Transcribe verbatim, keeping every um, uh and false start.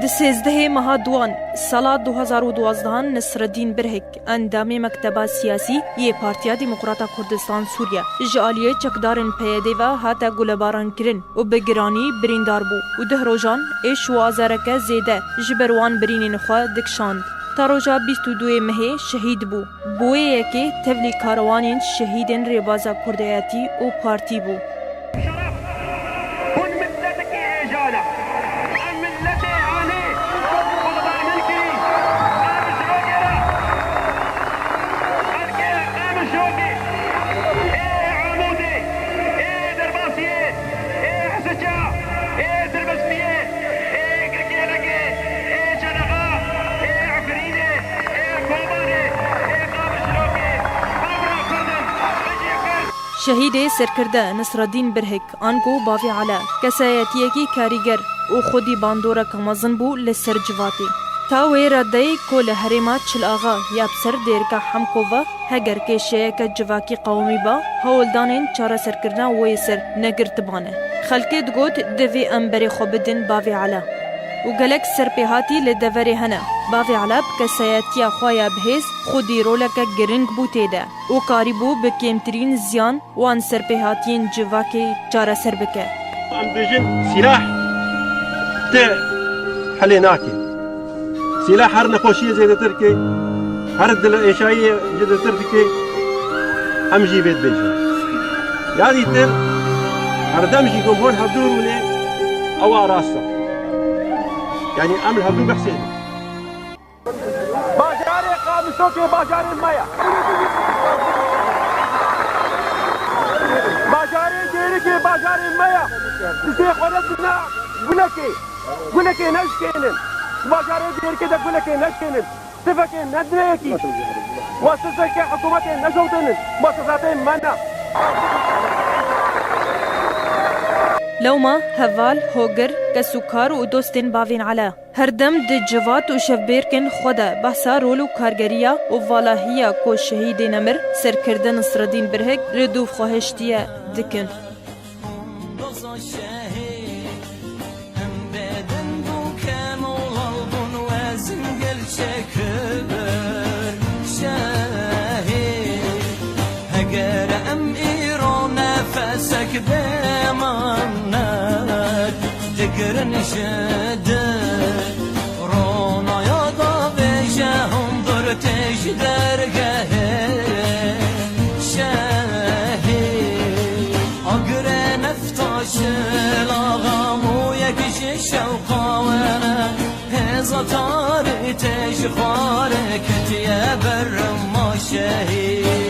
Sêzdehê meha duan sala du hezar û duwazdeh Nisreddîn Birhik, endamê Mekteba Siyasî yê Partiya Demokrata Kurdistan Sûriye, ji aliyê çekdarên P Y D ve hate gulebarankirin û bi giranî birîndar bû û deh rojan êş û azareke zêde ji ber wan birînên xwe dikişand. Ta roja bîst û duyê mehê şehîd bû. Bû wê yekê tevlî karwanên şehîdên rêbaza kurdayetî û partî bû. Şeref, hûn miletekî hêja ne. Em miletê anî, xwe xebermend kirî. Qamişlokê re. Xelkê Qamişlokê. Ê Amûdê, ê Derbasiyê, ê Hesiça, ê Dirbestiyê, ê Girkêlekê, ê Çelexa, ê Efrînê, ê Kobanê, ê Qamişlokê. Babra Kurd in, bijî Kurd! Şehîdê serkirde Nisreddîn Birhik, ango bavê Ela, kesayetiyekî karîger û xwedî bandoreke mezin bû li ser civatê. Ta wê redeyê ku li herêma Çil Axa ya bi ser dêrika Hemko ve, heger kêşeyeke civakî qewimî ba, hewldanên çareserkirina wê yê ser negirtibane. Xelkê digot, divê em berê xwe bidin bavê Ela. Û gelek serpêhatî li deverê hene. Bavê Ela bi kesayetiya xwe ya bihêz xwedî roleke giring bû tê de û karîbû bi kêmtirîn ziyan wan serpêhatiyên civakê çareser bike. Em dibêjin sîlah ti helê nake. Sîlah her nexweşiyê zêdetir dike, her dilêşayiyê zêdetir dike, em jî vê dibêjin. Ya dîtir, herdem jî ku hol hevdû rûnê, ew a rast e. Yanî em li hevdû behsê dikin. Bajarê Qamişokê bajarê me ye. Bajarê Dêrikê bajarê me ye. Dizê xwe re dina gulekê. Gulekê neşkênin. Bajarê Dêrikê de gulekê neşkênin. Sifekê nedine yekî. Muesseseke hikûmetê neşewtênin. Muessesatê me ne. Lewma, heval, hogir, kesûkar û dostên bavên Ela. Her dem di civat û şevbêrkên xwe de behsa rol û kargeriya û valahiya ku şehîdê nemir serkirde Nisreddîn Birhik li dûv xwe hiştiye dikin. Heger em îro nefesek bê man ne, digirin ji di ronaya davêje hundir tê ji dergehê şehîd. Agirê nefta şilaxa mûyek ji şewqa we ne, hêza tarî tê ji xwarê ketiye ber ma şehîd.